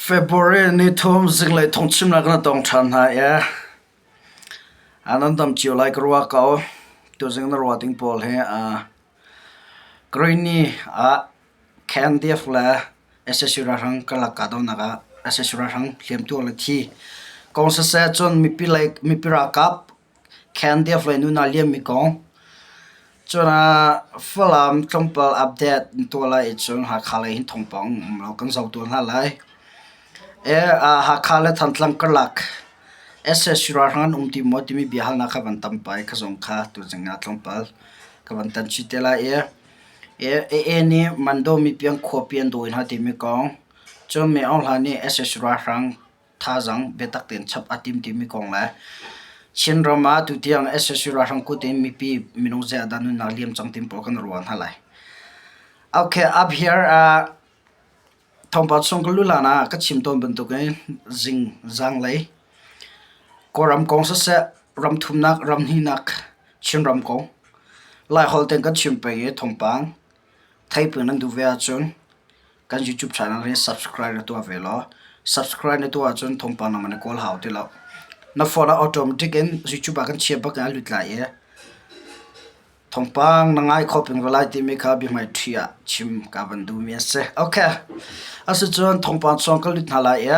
February nithum zinglei thawngchimnak na tong ṭhan hna i nan dam cio lai ka ruah ko. Tuzing na ruah ding pawl hi Karenni ah KNDF le sac ralhrang karlak kahdohnak ah sac ralhrang hliamtuar le thi kong siseh cun mipi lei mipi ralkap KNDF lei nu hna liammi kong cun Falam tlawmpal update an tuah lai i cun Hakha lei hin thawngpang um lo kan zoh tuah hna lai. Hakha le Thantlang karlak sac ralhrang an um ti maw timi biahalnak kha van tam pah i kha zong kha tuzing ah tlawmpal ka van tan chih te lai i AA nih Mandaw mipi an khuapi an dawi hna timi kong cun Min Aung Hlaing nih sac ralhrang thazaang biatak tein chap a tim timi kong le Chinram ah tutiang sac ralhrang kut in mipi minung zeiah dah nunnak liam cang timi pawl kan ruah hna lai. Okay, up here uh, thawngpang chung ka lulan ah ka chim tawn bantukin zing zanglei Kawlram kong siseh ram thumnak ram hnihnak Chinram kong Laiholh tein kan chim peng i thawngpang theiping nan duh ve ahcun Kan YouTube channel hi subscribe na tuah ve law subscribe na tuah ahcun thawngpang nangmah na kawl hau ti lo. Na phone ah automatic in YouTube ah kan chia bak in a lut lai i thawngpang na ngai kho peng ve lai timi kha biahmai ṭhi ah chim ka van duhmi a si. Okay. Asicun thawngpang chung ka lut hna lai i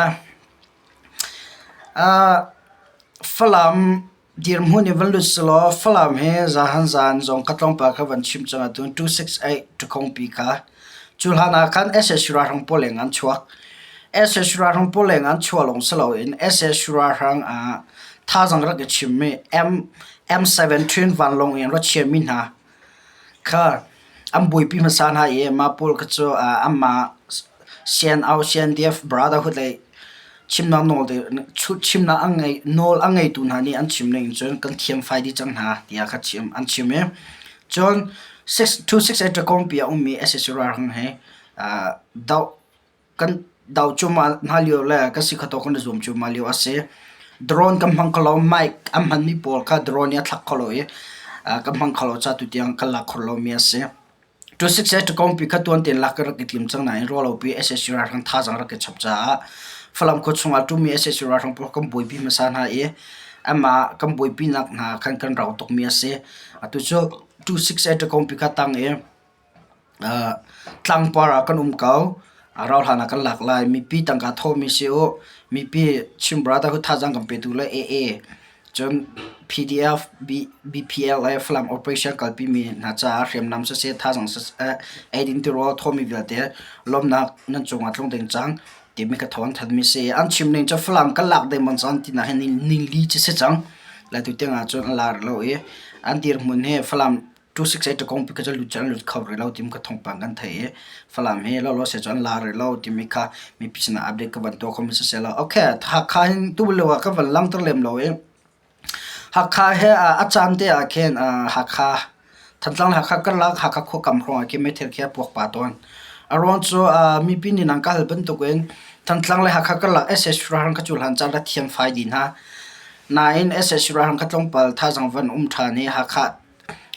uh, Falam Dirhmun in van lut selaw Falam hi zahan zan zong ka tlawmpal kha van chim cang ahcun 268 ṭakhongpi kha cu hlan ah khan sac ralhrang pawl leng an chuak. sac ralhrang pawl leng an chuah lawng si loin sac ralhrang ah thazaang rak i chimmi M M17 vanlawng in ra chiami hna kha an buaipi hmasa hna i mah pawl kha cu anmah CNO CNDF Brotherhood lei chimnak nawl chimnak an ngei nawl a ngeitu hna nih an chim ning cun kan thiamfai dih cang hna tiah kha chim an chim i cun 268 Ṭakawngpi a ummi sac ralhrang he doh kan do cuahmah hna lio le kan si kho tawk kan i zuam cuahmah lio a si. Drone kan hmang kho lo, mic an hmanmi pawl kha drone nih a thlak kho lo i kan hmang kho lo caah tutiang kan lak kho lomi a si. Tusik Ṭakawngpi kha tuan tein lak kan rak i tim cang nain ruahlopi sac ralhrang thazaang rak i chap caah Falam khua chungah ṭummi sac ralhrang pawl kan buaipi hmasa hna i anmah kan buaipinak hna khan kan rau tukmi a si. Atu cu tusik Ṭakawngpi kha tang i Tlangpar ah kan um ko. Rauhhlan ah kan lak lai. Mipi tangka thawhmi si u. Mipi Chin Brotherhood thazaang kan petu le AA cun PDF, BPLA Falam Operation kalpimi hna caah hriamnam siseh, thazaang siseh, eidin tirawl thawhmi vialte lawmhnak nan cungah tlung ding cang timi ka thawng thanmi si. An chim ning cu Falam kan lak dengmang cang ti nak hi ningli cu si cang. Le tutiang ah cun an la rih lo i an dirhmun hi Falam 268 ṭakawngpi kha cu lut cu an lut kho rih lo timi kha thawngpang kan theih i Falam hi lawlaw se cu an la rih lo timi kha mipi sinah update ka van tuah khomi siseh law okay Hakha hin tu lio ah ka van langhter lem lo i Hakha he a caan te ah khin Hakha Thantlang le Hakha karlak Hakha khua kam hrawng ah khin meithal khi a puak pah tawn. A ruang cu mipi nih nan ka hal bantukin Thantlang le Hakha karlak sac ralhrang kha cu hlan caan rak thiam fai dih hna. Nain sac ralhrang kha tlawmpal thazaang van um ṭhan i Hakha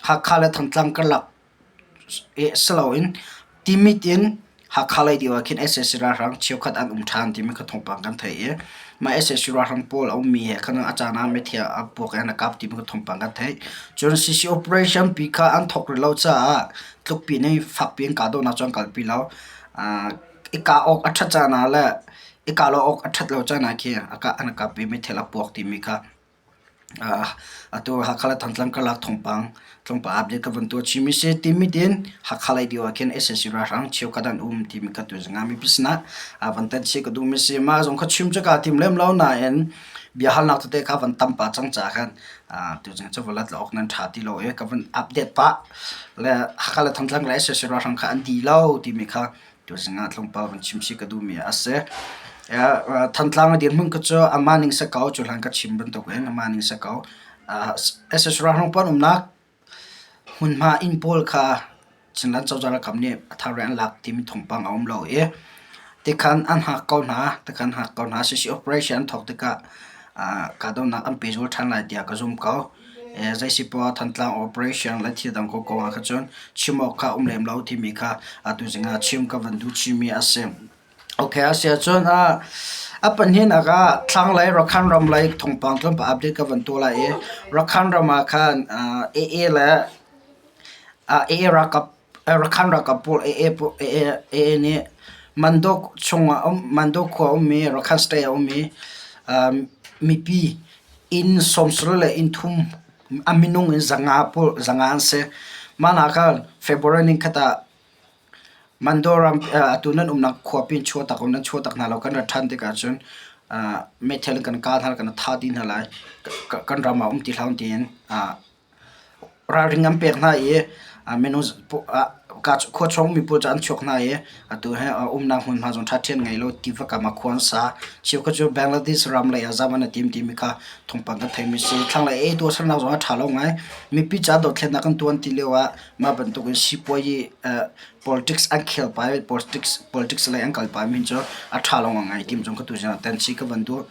Hakha le Thantlang karlak si loin Timit in Hakha lei deuh ah khin sac ralhrang cheukhat an um ṭhan timi kha thawngpang kan theih i mah sac ralhrang pawl a ummi he khan a caan ah meithal a puak i an i kap timi kha thawngpang kan theih. Cun CC operation pi kha an thawk rih lo caah tlukpi nih fakpi in kahdohnak cu an kalpi lo. I kah awk a ṭhat caan ah le i kah lo awk a ṭhat lo caan ah khin an i kap i meithal a puak timi kha Atu Hakha le Thantlang karlak thawngpang tlawmpal update ka van tuah chihmi si. Timit in Hakha lei deuh ah khin sac ralhrang cheukhat an um timi kha tuzing ah mipi sinah van thanh chih ka duhmi si. Mah zong kha chim cu kaa tim lem lo nain biahalnak tete kha van tam pah cang caah khan tuzing cu va lat awk nan ṭha ti lo i ka van update pah. Le Hakha le Thantlang le sac ralhrang kha an dih lo timi kha Tuzing ah tlawmpal van chim si ka duhmi a si. Thantlang a dirhmun kha cu amah ning si ko, cu hlan ka chim bantukin amah ning si ko. SS ralhrang pawl umnak hmunhma inn pawl kha Chinland cozah ralkap nih a thar in an lak timi thawngpang a um lo i tikhan an hngak ko hna, tikhan hngak ko hna. CC operation an thawk tikah kahdohnak an pehzul ṭhan lai tiah ka zum ko. Zeisipoah Thantlang operation le thil dang kong ah kha cun chim awk kha um lem lo timi kha atu zing ah chim ka van duh chihmi a si. Okay, a si ahcun a pahnihnak ah thlanglei Rakhine ram lei thawngpang tlawmpal update ka van tuah lai i Rakhine ram ah khan AA le AA ralkap Rakhine ralkap pawl AA AA nih Mandok chungah um Mandok khua ummi Rakhine state ah ummi mipi inn sawmsarih le inn thum a minung in 500 pawl 500 an si. Mah hna khan February nikhat ah Mandaw ram atu nan umnak khuapi in chuahtak u, nan chuahtak hna lo kan rat ṭhan tikah cun meithal in kan kah hna lai, kan thah dih hna lai. Kan ram ah um ti hlah u tiin ralring an pek hna i minung khua chung mi pawl cu an chuak hna i atu hi umnak hmunhma zong ṭhaṭhian ngei lo tiva kam ah khua an sa. Cheukhat cu Bangladesh ram lei ah zam an i tim timi kha thawngpang kan theimi a si. Thlanglei ei tuahsernak zong a ṭha lo ngai. Mipi ca dothlennak kan tuan ti lio ah Mah bantukin sipuazi politics an khel pah i politics lei an kal pah mi cu a ṭha lo ngai ti zong ka tu zong ah tensi ka van duh.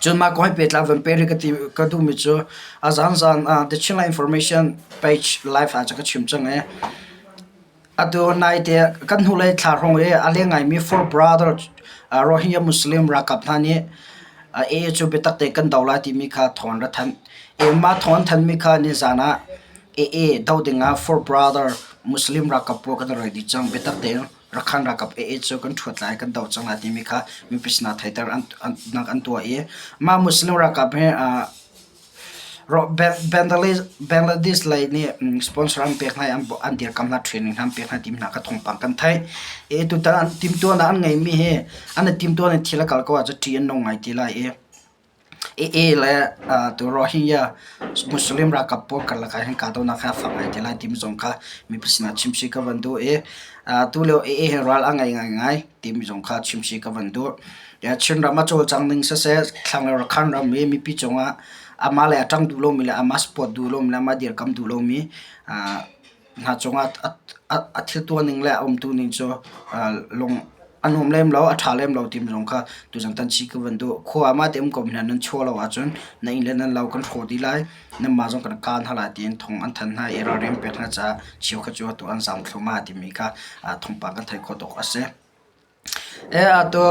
Cun mah kong he pehtlai van peh rih ka duhmi cu a zanzan ah The Chinland Information page live ah cun ka chim cang i atu naite kan hnulei thla hrawng i a leng ngaimi Four Brother Rohingya Muslim ralkap hna nih AA cu biatak tein kan do lai timi kha thawng an ra thanh. Mah thawng an thanhmi kha nizan ah AA doh dingah Four Brother Muslim ralkap pawl kan rel dih cang. Biatak tein Rakhine ralkap AA cu kan ṭhuat lai, kan doh cang lai timi kha mipi sinah theihter nak an tuah i mah Muslim ralkap hi Bangladesh lei nih sponsor an pek hna i an dirkamh hna, training hna an pek hna timi hna kha thawngpang kan theih. I tutan an timhtuahnak an ngeihmi hi an i timhtuah ning thil a kal ko ahcun ṭih an nung ngai ti lai i AA le tu Rohingya Muslim ralkap pawl karlak ah hin kahdohnak hi a fak ngai te lai timi zong kha mipi sinah chimchih ka van duh i tulio AA hi ral a ngei ngaingai timi zong kha chimchih ka van duh. Chinram a cawlcang ning siseh, thlanglei Rakhine ram i mipi cungah amah le a ṭang duh lomi le amah support duh lomi le amah dirkamh duh lomi hna cungah a thil tuah ning le a umtu ning cu lung a nuam lem lo, a ṭha lem lo timi zong kha tuzan tan chih ka van duh. Khua ah mah te um ko mi hna nan chuah lo ahcun na inn le nan lo kan hrawh dih lai, nanmah zong kan kaan hna lai tiin thong an thanh hna i ralring pek hna caah cheukhat cu atu an zaam thluahmah timi kha thawngpang kan theih khawh tawk a si. Atu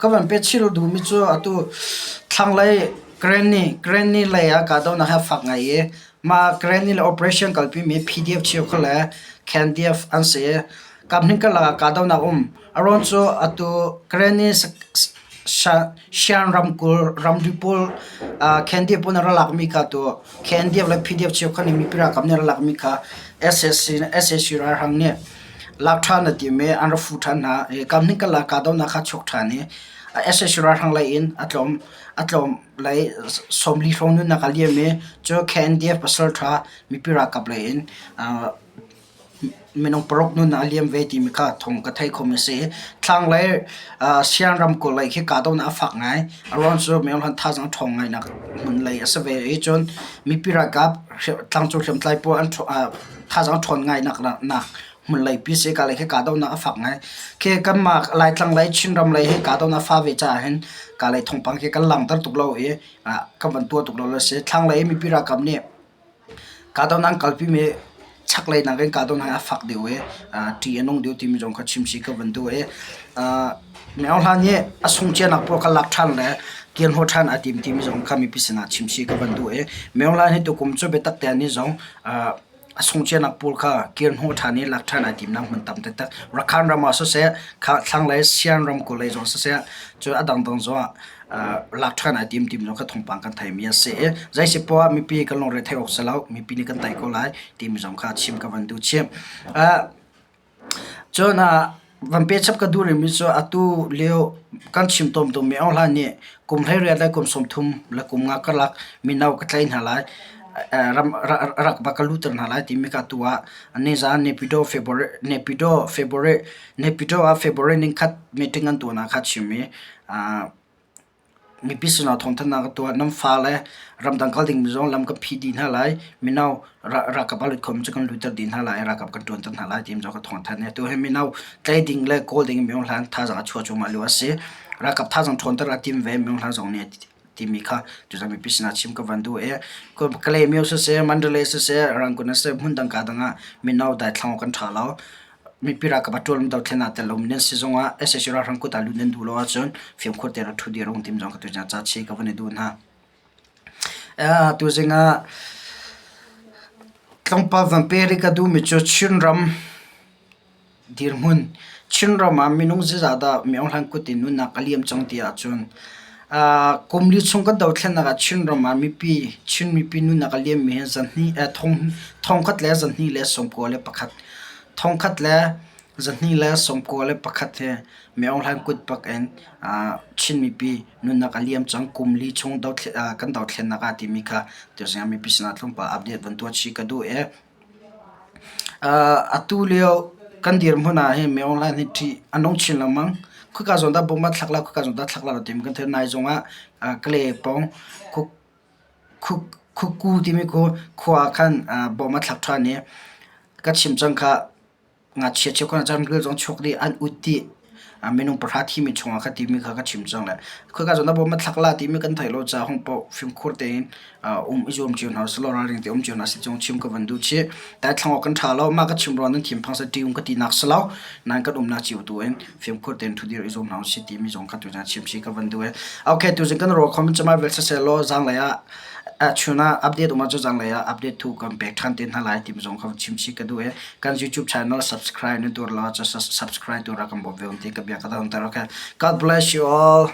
ka van pechil duhmi cu atu thlanglei Granny Granny lei ah kahdohnak hi a fak ngai i mah Granny le operation kalpimi PDF cheukhat le KNDF an si i kaphnih karlak ah kahdohnak a um. A ruang cu atu Granny Shan ramkulh ramri pawl KNDF pawl nih an rak lakmi kha atu KNDF le PDF cheukhat nih mipi ralkap nih an rak lakmi kha sac ralhrang nih Lak ṭhan a tim i an ra fu ṭhan hna i kamhnih karlak kahdohnak kha a chuak ṭhan i sac ralhrang lei in a tlawm a tlawm lei 40 hrawng nunnak a liam i cu KNDF pasalṭha mipi ralkap lei in minung paruk nunnak a liam ve timi kha thawng ka theih khomi a si. Thlanglei Sian ramkulh lei khi kahdohnak a fak ngai. A ruang cu myohlan thazaang a ṭhawng ngainak hmun lei a si ve i cun mipi ralkap tlangcung hriamtlai pawl an thazaang ṭhawn ngainak hmunleipi si ka lei khi kahdohnak a fak ngai. Khi kanmah Laitlang lei Chinram lei hi kahdohnak a fah ve caah hin ka lei thawngpang khi kan langhter tuk lo i kan van tuah tuk lo le si. Thlanglei mipi ralkap nih kahdohnak an kalpimi chaklei nakin kahdohnak hi a fak deuh i ṭih a nung deuh timi zong kha chimchih ka van duh i Myo Hla nih a sungcianak pawl kha lak ṭhan le kirhnawh ṭhan a tim timi zong kha mipi sinah chimchih ka van duh i Myo Hla hi tukum cu biatak te ni zong a sungcianak pawl kha kirhnawh ṭhan i lak ṭhan ai timnak hmun tam taktak Rakhine ram ah siseh thlanglei Sian ramkulh lei zong siseh cun a dangdang zong ah lak ṭhan ai tim timi zong kha thawngpang kan theimi a si i zeisi poah mipi kan lungre theih awk si lo mipi nih kan tei ko lai timi zong kha chim ka van duh chih. Cun van pechap ka duh rihmi cu atu lio kan chim tawnmi Aung Hla nih kum 18 le kum 30 le kum nga karlak mino ka tlaih hna lai, rak va ka luhter hna lai timi kha atu ah nizaan Naypyidaw February Naypyidaw February Naypyidaw ah February nikhat meeting an tuahnak kha a chim i Mipi sinah thawngthanhnak a tuah. Nan fale ramdang kal dingmi zong lam kan phih dih hna lai. Mino ralkap a lut khomi cu kan lutter dih hna lai i ralkap kan ṭuanter hna lai ti zong ka thawngthanh. Atu hi mino tlai ding le kawl ding in minung hlan thazaang a chuah cuahmah lio a si. Ralkap thazaang ṭhawnter a tim ve minung hlan zong nih timi kha tuzan mipi sinah chim ka van duh i Kalaymyo siseh, Mandalay siseh, Rangoon siseh hmun dang ka dang ah mino daithlang awk kan ṭha lo. Mipi ralkap a ṭuan dothlen ah tel lomi nan si zongah sac ralhrang kut ah lut nan duh lo ahcun fimkhur tein rak ṭhu dir rung tim zong ka tuzing ah ca chi ka van i duh hna. Tuzing ah tlawmpal van pe rih ka duhmi cu Chinram dirhmun Chinram ah minung zeizah dah Myo Hlan kut in nunnak a liam cang ti ahcun kum li chung kan dothlennak ah Chinram ah mipi Chin mipi nunnak a liammi hi zahnih thongkhat le 291 thongkhat le 291 hi Myo Hlan kut bak in Chin mipi nunnak a liam cang kum li chung kan dothlennak ah timi kha tuzing ah mipi sinah tlawmpal update van tuah chih ka duh i Atu lio kan dirhmun ah hin mi online hi ṭih a nung chin lengmang. Khika zawn dah bom a thlak lai, khika zawn dah thlak lai lo timi kan theih. Nai zong ah Kalay pawng Khuku timi khua ah khan bom a thlak ṭhan i ka chim cang kha. Ngakchia cheukhat ah cun zong chuak dih an ut dih. Minung pahra thimi chungah kha timi kha ka chim cang le khoika zawn ah bawm a thlak la timi kan theih lo caah hung paoh fimkhur tein um i zuam cio hna usih law ralring te um cio hna sih cung chim ka van duh chih. Tai thlang awk kan ṭha lo. Mah ka chim ruang nan thinphang sa ṭih um ka tinak si lo. Nain kan umnak cio tu in fimkhur tein ṭhudir i zuam hna usih timi zong kha tuzan chim si ka van duh i. Okay, tuzing kan ruah khom camai vel siseh law zanglei ah chun ah update um ahcun zanglei ah update thu kan pek ṭhan te hna lai timi zong kha chim chih ka duh i kan YouTube channel subscribe na tuar lo ahcun subscribe tu rak kan bawm ve um ti ka bia ka dang ter. Okay. God bless you all.